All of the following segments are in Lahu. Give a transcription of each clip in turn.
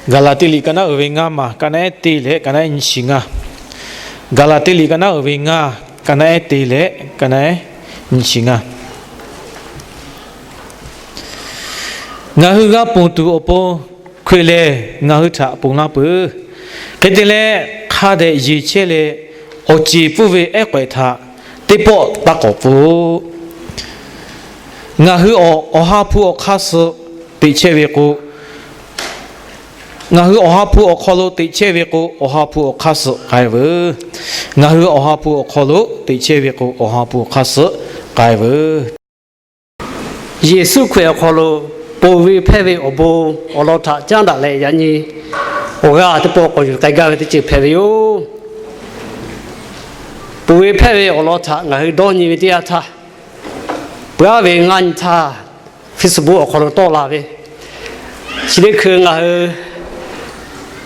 Gaˍlaˍtiˆ liꞈ ka naˉ uiˍ ve ngaˇ maˬ, ka naˉ ehˉ teˇ leh ka naˉ ehˉ nyiˇ chi ngaˇ. Gaˍlaˍtiˆ liꞈ ka naˉ uiˍ ve ngaˇ, ka naˉ ehˉ teˇ leh ka naˉ ehˉ nyiˇ chi ngaˇ. Ngaˬ hui g'a ponˬ tuˬ awˬ pon Hkriꞈ lehˬ ngaˬ hui htaꞈ ponˬ laˇ peuˬ. Hk'e te leh, hk'a dehꞈ yeˬ chehˇ leh awˬ ceˬ pfuhˇ ve ehˉ k'awehꞈ htaꞈ teˇ pawˆ taˇ k'awꞈ pfuhˇ. Ngaˬ hui awˬ, Awˬ ha hpu awˬ hk'aˇ suh teꞈ chehˇ ve k'o, ngaˬ hui Awˬ ha hpu awˬ hk'aw lo teꞈ chehˇ ve k'o, Awˬ ha hpu awˬ hk'aˇ suh k'ai veuˬ. Ngaˬ hui Awˬ ha hpu awˬ hk'aw lo teꞈ chehˇ ve k'o, Awˬ ha hpu awˬ hk'aˇ suh k'ai veuˬ. Yeˍsuˆ Hkriꞈ awˬ hk'aw lo ponˬ ve hpehˇ ve awˬ bon awˬ lawn htaꞈ caˉ daꞈ leh, yaꞈ nyi awˬ g'aˇ teˇ pawˆ k'awꞈ yuˬ k'ai gaˇ ve teˇ ceuˬ hpehꞈ ve yoˬ. Ponˬ ve hpehˇ ve awˬ lawn htaꞈ ngaˬ hui dawˇ nyi ve teˇ yanˇ htaˇ, peuˬ aˉ ve ngaˇ nyi htaˇ Facebook awˬ hk'aw lo tawˆ la ve, chi teˇ hkui ngaˬ hui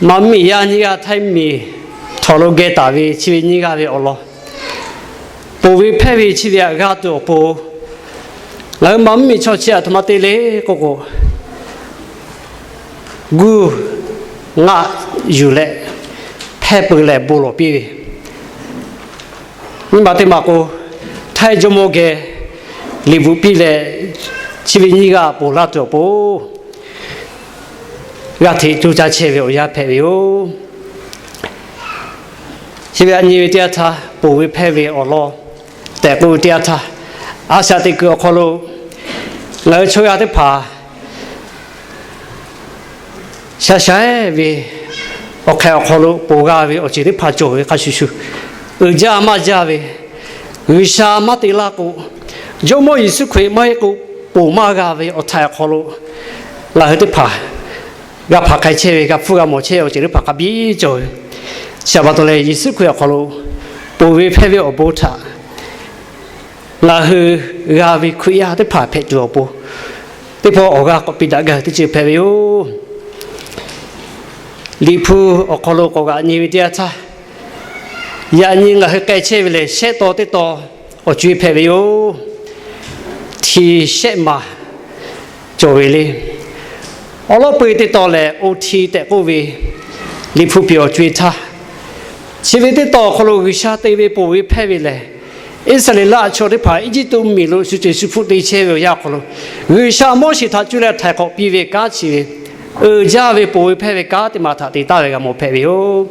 Maˍ mvuhˇmiˬ yaˇ nyiˇ g'aˇ Htaiˇ miˬ htawnˍ lo geh taˍ ve chi ve nyiˇ g'aˇ ve awˬ lawn, ponˬ ve hpehˇ ve chi ve htaꞈ g'a tuˬ awˬ pon, ngaˬ hui Maˍ mvuhˇmiˬ chaw chi aˬ htoꞈ ma te le k'oˆ k'o, guˇ ngaˆ yuˬ leh hpehˇ peu leh bon lawˬ piˇ ve, nyiˇ maˬ teˇ maˬ k'o, Htaiˇ jawˇmawˇ geh liꞈ bvuhꞈ piˇ leh, chi ve nyiˇ g'aˇ ponˬ laˇ tuˬ awˬ pon g'a hteꞈ coˇ caˇ chehˇ ve awˬ yanˇ hpehꞈ ve yoˬ. Chi ve htaꞈ nyi ve teˇ yanˇ htaˇ, ponˬ ve hpehˇ ve awˬ lawn tehꞈ k'oˆ ve teˇ yanˇ htaˇ, a shaꞈ teꞈ kuiˬ awˬ hk'aw lo ngaˬ hui chaw yaˇ teˇ hpaˍ shaˍ shaiˉ ve awˬ hk'ehꞈ awˬ hk'aw lo ponˬ g'a ve awˬ ceuˬ teˇ hpaˍ cawˬ ve hk'a shuˍ shuˍ, uiˍ jaˇ maˇ jaˇ ve, G'uiˬsha maˇ te laˇ k'o, Jawˇmawˇ Yeˍsuˆ Hkriꞈ maˇ heˆ k'o, ponˬ maˇ g'a ve awˬ htaiˍ awˬ hk'aw lo ngaˬ hui teˇ hpaˍ g'a hpanˍ k'ai chehˇ ve, g'a hpfuhˇ g'a mawˬ chehˇ ve awˬ ceuˬ teˇ hpaˍ hk'a biˇ cawˬ ve. Chi pa taw leh, Yeˍsuˆ Hkriꞈ awˬ hk'aw lo ponˬ ve hpehˇ ve awˬ bon htaꞈ ngaˬ hui g'a ve Hkriꞈ yaˇ teˇ hpaˍ hpehꞈ tuˬ awˬ pon, teˇ pawˆ awˬ g'aˇ k'awꞈ piˇ daꞈ gaˇ ve teˇ ceuˬ hpehꞈ ve yoˬ. Liꞈ hpu awˬ hk'aw lo k'awꞈ g'aꞈ nyi ve teˇ yanˇ htaˇ, yaꞈ nyi ngaˬ hui k'ai chehˇ ve lehˬ, shehˆ taw teˇ taw awˬ co-e hpehꞈ ve yoˬ. Hti shehˆ maˬ cawˬ ve le. Awˬ lawn peu teˇ taw lehˬ, O T tehꞈ k'oˆ ve, Liꞈ hpu piˍ awˬ co-e htaˇ, chi ve teˇ taw awˬ hk'aw lo G'uiˬsha te ve ponˬ ve hpehˇ ve lehˬ, Iˉsaˍreˍlaˆ chaw teˇ hpaˍ Eˇjiˇtuꞈ miˬ lo shu ceuˬ shu hpfuhˆ te chehˇ ve awˬ yanˇ awˬ hk'aw lo, G'uiˬsha Moˉseˍ htaꞈ cuˇ leh htaiˍ hk'awꞈ piˇ ve kanˉ chi ve, uiˍ jaˇ ve ponˬ ve hpehˇ ve kanˉ teˇ maˬ htaꞈ te taˍ ve g'a mawˬ hpehꞈ ve yoˬ.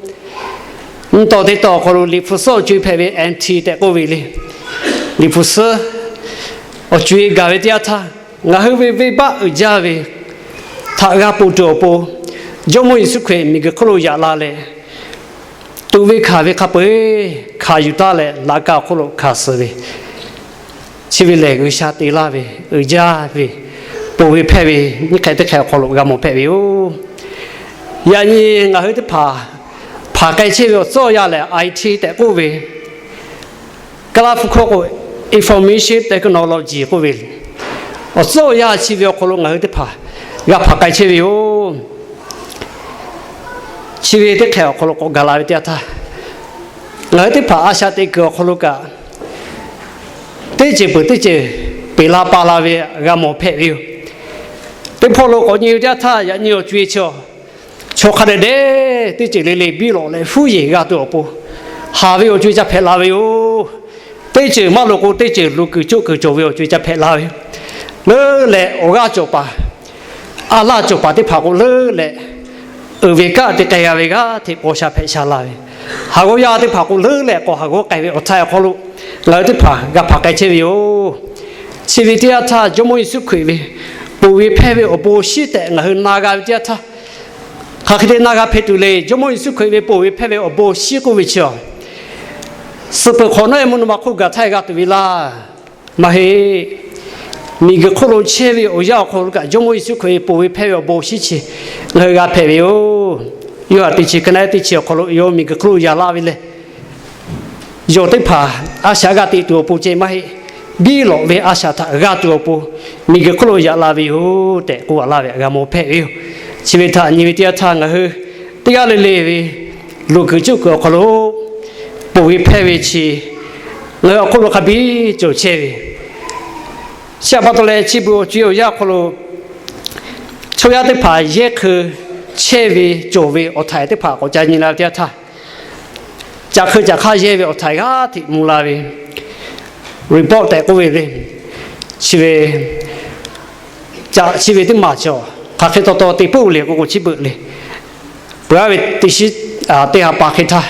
Nyiˇ taw teˇ taw awˬ hk'aw lo Liꞈ hpu suhˉ awˬ co-e hpehꞈ ve N T tehꞈ k'oˆ ve le. Liꞈ hpu suhˉ awˬ co-e gaˬ ve teˇ yanˇ htaˇ, ngaˬ hui ve venˇbaˆ uiˍ jaˇ ve htaꞈ g'a ponˬ tuˬ awˬ pon, Jawˇmawˇ Yeˍsuˆ Hkriꞈ miˬguiˬ hk'oˆ lo yaꞈ la leh, tuꞈ ve hkanˍ ve hk'a peu-eˬ hkanˍ yuˬ taˉ leh, laꞈ ka awˬ hk'oˆ lo hkanˍ suh ve, chi ve lehˬ G'uiˬsha te laˇ ve uiˍ jaˇ ve ponˬ ve hpehˇ ve nyiˇ hk'ehꞈ teˇ hk'ehꞈ awˬ hk'aw lo g'a mawˬ hpehꞈ ve yoˬ. Yaꞈ nyi ngaˬ hui teˇ hpaˍ hpanˍ k'ai chehˇ ve awˬ tcuhˉ awˬ yanˇ lehˬ, I T tehꞈ k'oˆ ve, Kaˇlaˇ hpu hkawˇ k'o, information technology k'oˆ ve, awˬ tcuhˉ awˬ yanˇ chi ve awˬ hk'aw lo ngaˬ hui teˇ hpaˍ g'a hpanˍ k'ai chehˇ ve yoˬ. Chi ve teˇ hk'ehꞈ awˬ hk'aw lo k'awꞈ gaˬ la ve teˇ yanˇ htaˇ, ngaˬ hui teˇ hpaˍ a shaꞈ teꞈ kuiˬ awˬ hk'aw lo kaꞈ, teˇ ceuˬ peuˬ teˇ ceuˬ peꞈ la pa la ve g'a mawˬ hpehꞈ ve yoˬ. Teˇ hpawˇ lo k'awꞈ nyi ve teˇ yanˇ htaˇ, yaꞈ nyi awˬ co-e chi, chaw hk'a dehꞈ dehꞈ teˇ ceuˬ le le biˇ lawꞈ leh huˉ yeˬ g'a tuˬ awˬ pon, haˍ ve awˬ co-e ca hpehꞈ la ve yoˬ. Teˇ ceuˬ maˇ loꞈ k'o, teˇ ceuˬ luˬ kuiˬ coˆ kuiˬ cawˬ ve awˬ co-e ca hpehꞈ la ve yoˬ. Leuˉ leh awˬ g'aˇ cawˬ paˍ, a laˇ cawˬ paˍ teˇ hpaˍ k'o leuˉ leh, uiˍ ve kanˉ te k'ai g'a ve g'aˇ hteꞈ paw sha hpehꞈ sha la ve, haˍ g'awˇ yaˇ teˇ hpaˍ k'o leuˉ leh k'awꞈ haˍ g'awˇ k'ai ve awˬ htaiˍ awˬ hk'aw lo ngaˬ hui teˇ hpaˍ g'a hpanˍ k'ai chehˇ ve yoˬ. Chi ve teˇ yanˇ htaˇ, Jawˇmawˇ Yeˍsuˆ Hkriꞈ ve ponˬ ve hpehˇ ve awˬ bon shinˉ tehꞈ ngaˬ hui na g'a ve teˇ yanˇ htaˇ, hk'aˬ hk'e te na g'a hpehꞈ tuˬ le. Jawˇmawˇ Yeˍsuˆ Hkriꞈ ve ponˬ ve hpehˇ ve awˬ bon shinˉ k'oˆ ve chi, suh peuˬ hk'awꞈ nawˉ e mvuhˇ naw ma hk'oˆ gaˬ htaˇ g'a tuˬ ve laˇ maˇ heˆ. Miˬguiˬ hk'oˆ lo chehˇ ve awˬ yanˇ awˬ hk'aw lo kaꞈ Jawˇmawˇ Yeˍsuˆ Hkriꞈ ve ponˬ ve hpehˇ ve awˬ bon shinˉ chi ngaˬ hui g'a hpehꞈ ve yoˬ. Yoˇhanˬ teˇ chi ka naˉ teˇ chi awˬ hk'aw lo yawˇ miˬguiˬ hk'oˆ lo yaꞈ la ve leh, yawˬ teˇ hpaˍ a shaꞈ g'a teꞈ tuˬ awˬ pon ceh maˇ heˆ. Biˇ lawꞈ ve a shaꞈ htaꞈ g'a tuˬ awˬ pon miˬguiˬ hk'oˆ lo yaꞈ la ve yoˬ tehꞈ k'oˆ a laˇ ve htaꞈ g'a mawˬ hpehꞈ ve yoˬ. Chi ve htaꞈ nyi ve teˇ yanˇ htaˇ, ngaˬ hui teˇ g'aˇ le le ve luˬ kuiˬ coˆ kuiˬ awˬ hk'aw lo ponˬ ve hpehˇ ve chi ngaˬ hui awˬ hk'oˆ lo hk'a biˇ cawˬ chehˇ ve, chi htaꞈ pa taw leh chi beuꞈ awˬ co-e awˬ yanˇ awˬ hk'aw lo chaw yaˇ teˇ hpaˍ yehˇ hkui chehˇ ve cawˬ ve awˬ htaiˍ teˇ hpaˍ k'awꞈ ca nyi la ve teˇ yanˇ htaˇ, caꞈ hk'eu caꞈ hk'aˇ yehˇ ve awˬ htaiˍ g'aˇ hteꞈ mvuh la ve, report tehꞈ k'oˆ ve le. Chi ve, caꞈ chi ve teˇ maˬ cawˬ, hk'aˬ hk'e taw taw te puiˉ le k'oˆ k'o, chi beuꞈ le. Peuˬ-a ve teˇ shiˉ teˇ ha pa hk'e htaˇ,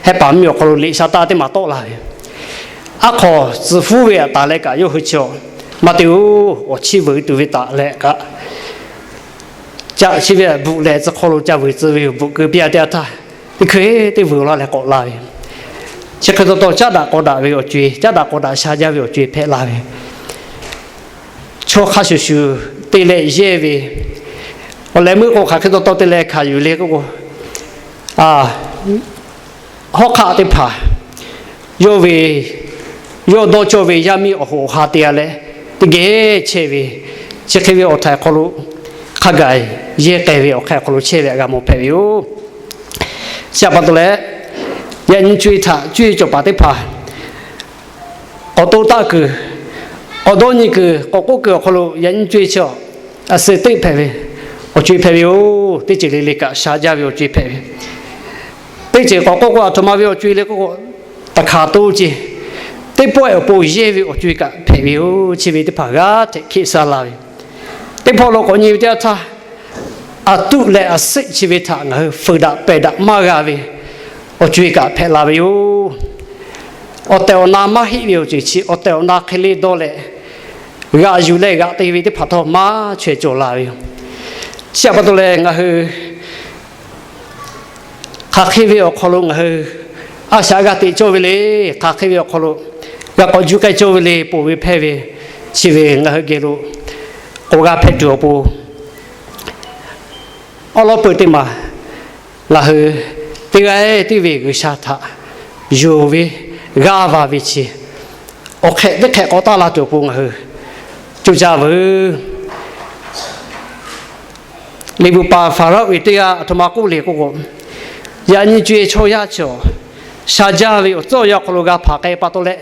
hehˉ paˍ miˇ awˬ hk'aw lo liꞈ sha taˇ teˇ maˬ tawˆ la ve, aˉ hk'aw tcuh fuˉ ve aꞈ taˍ leh kaꞈ yawˇ hui chi awˬ maˇ te-oˬ, awˬ chiˇ veuꞈ tuˬ ve taˍ leh kaꞈ, caꞈ chi ve bvuhꞈ leh tcuh hk'aw lo ca vuiˬ tcuh ve yoˬ. Bvuhꞈ keu piˇ-a teˇ yanˇ htaˇ, teˇ hkui teˇ vuiˬ laˇ leh k'awꞈ la ve, chi hk'e taw taw caˉ daꞈ k'aw daꞈ ve awˬ co-e, caˉ daꞈ k'aw daꞈ sha jaˇ ve awˬ co-e hpehꞈ la ve. Chaw hk'a shuˍ shuˍ te leh yehˇ ve, awˬ lehˬ meuˇ k'o hk'aˬ hk'e taw taw te leh hkanˍ yuˬ le k'oˆ k'o, hawˉ hk'aˆ teˇ hpaˍ yawˇ ve, yawˇ dawˇ cawˇ ve yaˇ miˇ awˬ hoꞈ awˬ ha te-a leh, teˇ geh chehˇ ve, chi hk'e ve awˬ htaiˍ hk'aw lo hk'a gaˬ yehˇ k'ai ve awˬ hk'e awˬ hk'aw lo chehˇ ve htaꞈ g'a mawˬ hpehꞈ ve yoˬ. Chi htaꞈ pa taw leh, yaꞈ nyi co-e htaꞈ cuˇ yiˍ cawˬ paˍ teˇ hpaˍ k'awꞈ to taˆ kuiˬ, k'awꞈ dawˇ nyi kuiˬ, k'awꞈ k'oˆ kuiˬ awˬ hk'aw lo yaꞈ nyi co-e chi a, a suh teˆ hpehꞈ ve awˬ co-e hpehꞈ ve yoˬ. Teˇ ceuˬ le le kaꞈ sha jaˇ ve awˬ co-e hpehꞈ ve. Teˇ ceuˬ k'awꞈ k'oˆ k'o, aˬ htoꞈ ma ve awˬ co-e le k'oˆ k'o, taꞈ hkanˍ to ce, teˇ pawˆ-e awˬ pon yehˇ ve awˬ co-e kaꞈ hpehꞈ ve yoˬ. Chi ve teˇ hpaˍ g'aˇ hteꞈ hkiˆ saˇ la ve, teˇ hpawˇ lo k'awꞈ nyi ve teˇ yanˇ htaˇ, aˬ tuˆ leh aˬ suhˆ chi ve htaꞈ ngaˬ hui fuiˍ daꞈ pehˬ daꞈ maˇ g'a ve awˬ co-e kaꞈ hpehꞈ la ve yoˬ. Awˬ tehˬ awˬ na maˇ heˆ ve awˬ ceuˬ chi awˬ tehˬ awˬ na hk'e le dawˇ leh, g'aꞈ yuˬ leh g'aꞈ te ve teˇ hpaˍ htawˇ maˇ chaweh cawˬ la ve yoˬ. Chi htaꞈ pa taw leh ngaˬ hui hk'aˬ hk'e ve awˬ hk'aw lo ngaˬ hui a shaꞈ g'a teꞈ cawˇ ve le, hk'aˬ hk'e ve awˬ hk'aw lo g'a k'awꞈ juˇ k'ai cawˇ ve le, poˬ ve hpehˇ ve, chi ve ngaˬ hui geh lo k'awꞈ g'a hpehꞈ tuˬ awˬ pon, awˉ lawˉ peuˬ teˇ maˬ ngaˬ hui teˇ g'aˇ tiˉ ve G'uiˬsha htaꞈ yonˍ ve, g'aˇ va ve chi awˬ hk'ehꞈ teˇ hk'ehꞈ k'awꞈ taˆ la tuˬ awˬ pon ngaˬ hui coˇ caˇ veuˬ. Liꞈ bvuhꞈ paˍ Faˍraˆ ve teˇ g'aˇ aˬ htoꞈ ma k'oˆ le k'oˆ k'o, yaꞈ nyi co-e chaw yaˇ chi awˬ sha jaˇ ve awˬ tcuhˉ awˬ yanˇ awˬ hk'aw lo g'a hpanˍ k'ai pa taw leh,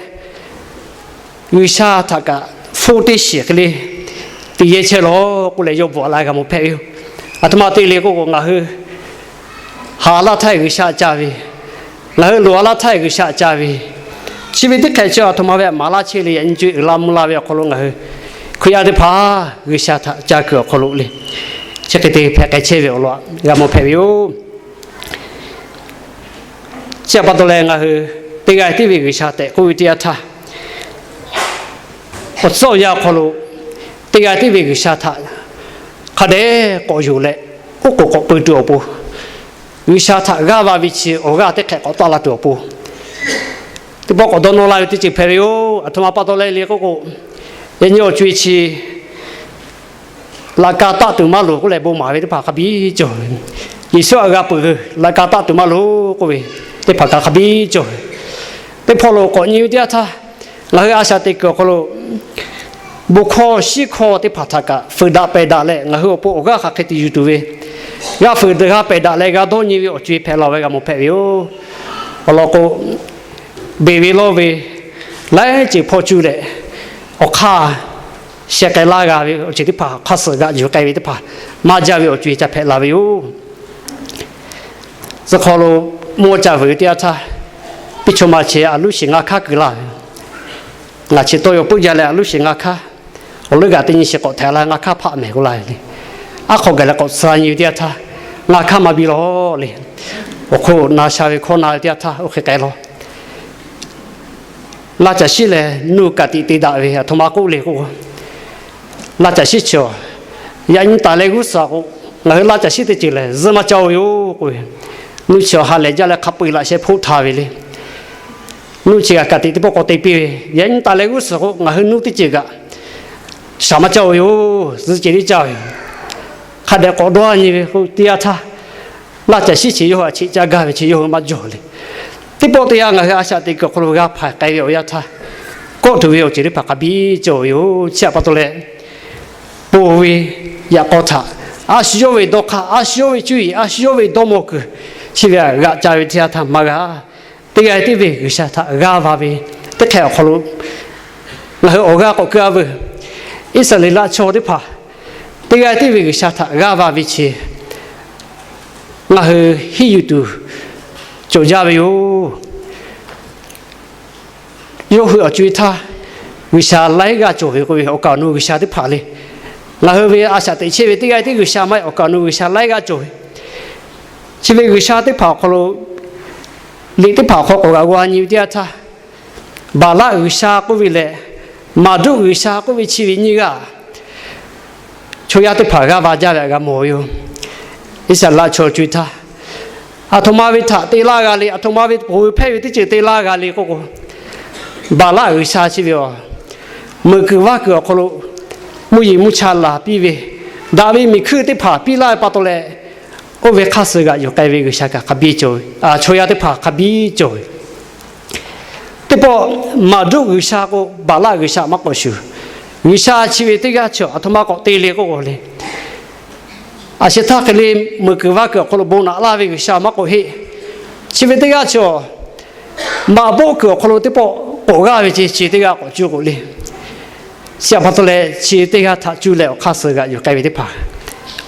G'uiˬsha htaꞈ kaꞈ hpfuhˇ teˇ shiˍ hk'e le te yehˇ chehˇ lawˬ k'oˆ leh yawˇ bvuhꞈ a laˇ g'a mawˬ hpehꞈ ve yoˬ. Aˬ htoꞈ ma te le k'oˆ k'o, ngaˬ hui haˍ laˇ htaˇ G'uiˬsha ca ve, ngaˬ hui loꞈ a laˇ htaˇ G'uiˬsha ca ve, chi ve teˇ hk'ehꞈ chi aˬ htoꞈ ma ve maˍ laˇ chehˇ le. Yaꞈ nyi co-e uiˍ la mvuh la ve awˬ hk'aw lo ngaˬ hui Hkriꞈ yaˇ teˇ hpaˍ G'uiˬsha htaꞈ ca kuiˬ awˬ hk'aw lo le, chi hk'e te hpehꞈ k'ai chehˇ ve awˬ lawn g'a mawˬ hpehꞈ ve yoˬ. Chi htaꞈ pa taw leh ngaˬ hui teˇ g'aˇ tiˉ ve G'uiˬsha tehꞈ k'oˆ ve teˇ yanˇ htaˇ, awˬ tcuhˉ awˬ yanˇ awˬ hk'aw lo teˇ g'aˇ tiˉ ve G'uiˬsha htaꞈ hk'a dehꞈ k'awꞈ yonˍ leh, oˉ k'oˍ k'awꞈ peu tuˬ awˬ pon, G'uiˬsha htaꞈ g'aˇ va ve chi awˬ g'aˇ teˇ hk'ehꞈ k'awꞈ taˆ la tuˬ awˬ pon, teˇ pawˆ k'awꞈ dawˇ nawˇ laˇ ve teˇ ceuˬ hpehꞈ ve yoˬ. Aˬ htoꞈ ma pa taw leh le k'oˆ k'o, yaꞈ nyi awˬ co-e chi laꞈ ka taˆ tuˬ maˇ loˍ k'oˆ leh bon maˍ ve teˇ hpaˍ hk'a biˇ cawˬ ve. Yeˍsuˆ htaꞈ g'a peuˬ, laꞈ ka taˆ tuˬ maˇ loˍ k'oˆ ve teˇ hpaˍ kaꞈ hk'a biˇ cawˬ ve. Teˇ hpawˇ lo k'awꞈ nyi ve teˇ yanˇ htaˇ, ngaˬ hui a shaꞈ teꞈ kuiˬ awˬ hk'aw lo bon hkawˇ shiˉ hkawˇ teˇ hpaˍ htaꞈ kaꞈ fuiˍ daꞈ pehˬ daꞈ leh, ngaˬ hui awˬ pon awˬ g'aˇ hk'aˬ hk'e te yuˬ tuˬ ve, g'a fuiˍ g'a pehˬ daꞈ leh g'a dawˇ nyi ve awˬ co-e hpehꞈ la ve g'a mawˬ hpehꞈ ve yoˬ. Awˬ lawn k'o, beˬ ve lawˇ ve laiˉ ceuˬ hpawˇ cuˇ leh, awˬ hk'aˇ sheh k'ai laˇ g'a ve awˬ ceuˬ teˇ hpaˍ, hk'aˇ suhˍ g'aꞈ yuˬ k'ai ve teˇ hpaˍ maˇ jaˇ ve awˬ co-e ca hpehꞈ la ve yoˬ. Tcuh hk'aw lo mvuhˇ caˇ vuiˬ ve teˇ yanˇ htaˇ, piˇ chaw ma chi a luˉ shiˍ ngaˇ hkanˉ keu laˇ ve, ngaˬ chi tawˇ yaw puiˉ jaˇ leh a luˉ shiˍ ngaˇ hkanˉ, awˬ leuˉ g'aꞈ teˇ nyi shiˍ k'awꞈ htehꞈ la ngaˇ hkanˉ hpaˆ mehˍ k'oˆ laˇ ve le. Aˉ hk'aw gaˬ leh k'awꞈ tcuh nyi ve teˇ yanˇ htaˇ, ngaˇ hkanˉ maˇ biˇ lawˬ le. Awˬ hk'oˆ na sha ve hkawˇ na ve teˇ yanˇ htaˇ oˇ hk'e k'ai lawˬ. Laˇ caˬ shiˉ lehˬ, nuˇ ka tiꞈ te daꞈ ve aˬ htoꞈ ma k'oˆ le k'o, laˇ caˬ shiˉ chi awˬ, yaꞈ nyi taˍ leh g'uˇ suhˍ k'o, ngaˬ hui laˇ caˬ shiˉ teˇ ceuˬ lehˬ zuhˇ maˇ caˇ-oˬ yoˬ k'oˆ ve, nuˇ chi awˬ ha lehˬ jaˇ leh hk'a peu-eˬ laꞈ sheh hpoˆ htaˇ ve le. Nuˇ chi g'a ka tiꞈ teˇ pawˆ k'awꞈ te piˇ ve, yaꞈ nyi taˍ leh g'uˇ suhˍ k'o, ngaˬ hui nuˇ teˇ ceuˬ kaꞈ shaˍ maˇ caˇ-oˬ yoˬ, zuhˇ ceh tiˉ caˇ ve yoˬ. Hk'a dehꞈ k'awꞈ dawˇ nyi ve k'o, teˇ yanˇ htaˇ, laˇ caˬ shiˉ chi yawˇ hui a cheꞈ caˇ gaˇ ve chi yawˇ hui maˇ jawˬ le. Teˇ pawˆ teˇ yanˇ ngaˬ hui a shaꞈ teꞈ kuiˬ awˬ hk'aw lo g'a hpanˍ k'ai ve awˬ yanˇ htaˇ, kawˆ tuˬ ve awˬ ceuˬ teˇ hpaˍ hk'a biˇ cawˬ ve yoˬ. Chi htaꞈ pa taw leh, ponˬ ve yaꞈ k'aw htaꞈ a shu yawˇ ve dawˇ hk'aˇ, a shu yawˇ ve cuˇ yiˍ, a shu yawˇ ve dawˇ mawˇ kuiˬ, chi ve g'aꞈ ca ve teˇ yanˇ htaˇ maˇ g'a. Teˇ g'aˇ tiˉ ve G'uiˬsha htaꞈ g'aˇ va ve teˇ hk'ehꞈ awˬ hk'aw lo ngaˬ hui awˬ g'aˇ k'awꞈ keu-a veuˬ. Iˉsaˍreˍlaˆ chaw teˇ hpaˍ teˇ g'aˇ tiˉ ve G'uiˬsha htaꞈ g'aˇ va ve chi ngaˬ hui henˇ yuˬ tuˬ cawˬ jaˇ ve yoˬ. Yawˇ hui awˬ co-e htaˇ, G'uiˬsha laiˉ g'aˇ cawˬ ve k'oˆ ve, awˬ kaˍ awˬ nu G'uiˬsha teˇ hpaˍ le. Ngaˬ hui ve a shaꞈ teꞈ chehˇ ve teˇ g'aˇ tiˉ G'uiˬsha maˇ heˆ, awˬ kaˍ awˬ nu G'uiˬsha laiˉ g'aˇ cawˬ ve. Chi ve G'uiˬsha teˇ hpaˍ awˬ hk'aw lo, liꞈ teˇ hpaˍ awˬ hk'aw k'awꞈ g'aꞈ g'a nyi ve teˇ yanˇ htaˇ, Baˍlaˆ g'uiˬsha k'oˆ ve leh, Maˍduˆ g'uiˬsha k'oˆ ve chi ve nyiˇ g'aˇ chaw yaˇ teˇ hpaˍ g'aˇ va jaˇ ve htaꞈ g'a mawˬ ve yoˬ. Iˉsaˍreˍlaˆ chaw co-e htaˇ, aˬ htoꞈ ma ve htaꞈ te laˇ g'a le, aˬ htoꞈ ma ve ponˬ ve hpehˇ ve teˇ ceuˬ te laˇ g'a le k'oˆ k'o, Baˍlaˆ g'uiˬsha chi ve awˬ, meuꞈ kuiˬ vaˇ kuiˬ awˬ hk'aw lo mvuhˇ yeˬ mvuhˇ cha laˬ piˇ ve, daꞈ ve miˬ hkuiˇ teˇ hpaˍ piˇ laˇ ve pa taw leh, oˇ ve hk'aˇ suh g'aꞈ yuˬ k'ai ve G'uiˬsha kaꞈ hk'a biˇ cawˬ ve, chaw yaˇ teˇ hpaˍ hk'a biˇ cawˬ ve. Teˇ pawˆ Maˍduˆ g'uiˬsha k'o, Baˍlaˆ g'uiˬsha maˇ k'awꞈ shuˍ. G'uiˬsha chi ve teˇ g'aˇ chi aˬ htoꞈ ma k'awꞈ te le k'oˆ k'o le, a sheh htaˇ hk'e le, meuꞈ kuiˬ vaˇ kuiˬ awˬ hk'aw lo bon naꞈ laˇ ve G'uiˬsha maˇ k'awꞈ heˆ. Chi ve teˇ g'aˇ chi awˬ, maꞈ boˆ kuiˬ awˬ hk'aw lo teˇ pawˆ k'awꞈ g'aˇ ve ce, chi teˇ g'aˇ k'awꞈ cuˇ k'oˆ le. Chi pa taw leh chi teˇ g'aˇ htaꞈ cuˇ leh awˬ hk'aˇ suh g'aꞈ yuˬ k'ai ve teˇ hpaˍ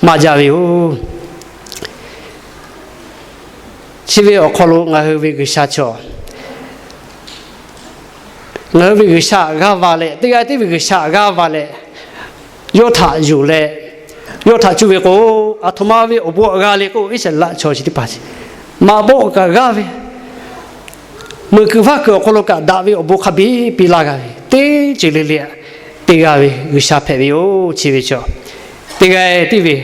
maˇ jaˇ ve yoˬ. Chi ve awˬ hk'aw lo ngaˬ hui ve G'uiˬsha chaw, ngaˬ hui ve G'uiˬsha g'aˇ va leh, teˇ g'aˇ tiˉ ve G'uiˬsha g'aˇ va leh, yawˇ htaꞈ yuˬ leh, yawˇ htaꞈ cuˇ ve k'o, aˬ htoꞈ ma ve awˬ bon g'a le k'o, Iˉsaˍreˍlaˆ chaw chi teˇ hpaˍ chi maꞈ boˆ kaꞈ g'aˇ ve, meuꞈ kuiˬ vaˇ kuiˬ awˬ hk'aw lo kaꞈ daꞈ ve awˬ bon hk'a biˇ piˇ laˇ g'a ve, teˇ ceuˬ le le teˇ g'aˇ ve G'uiˬsha hpehꞈ ve yoˬ. Chi ve chaw, teˇ g'aˇ tiˉ ve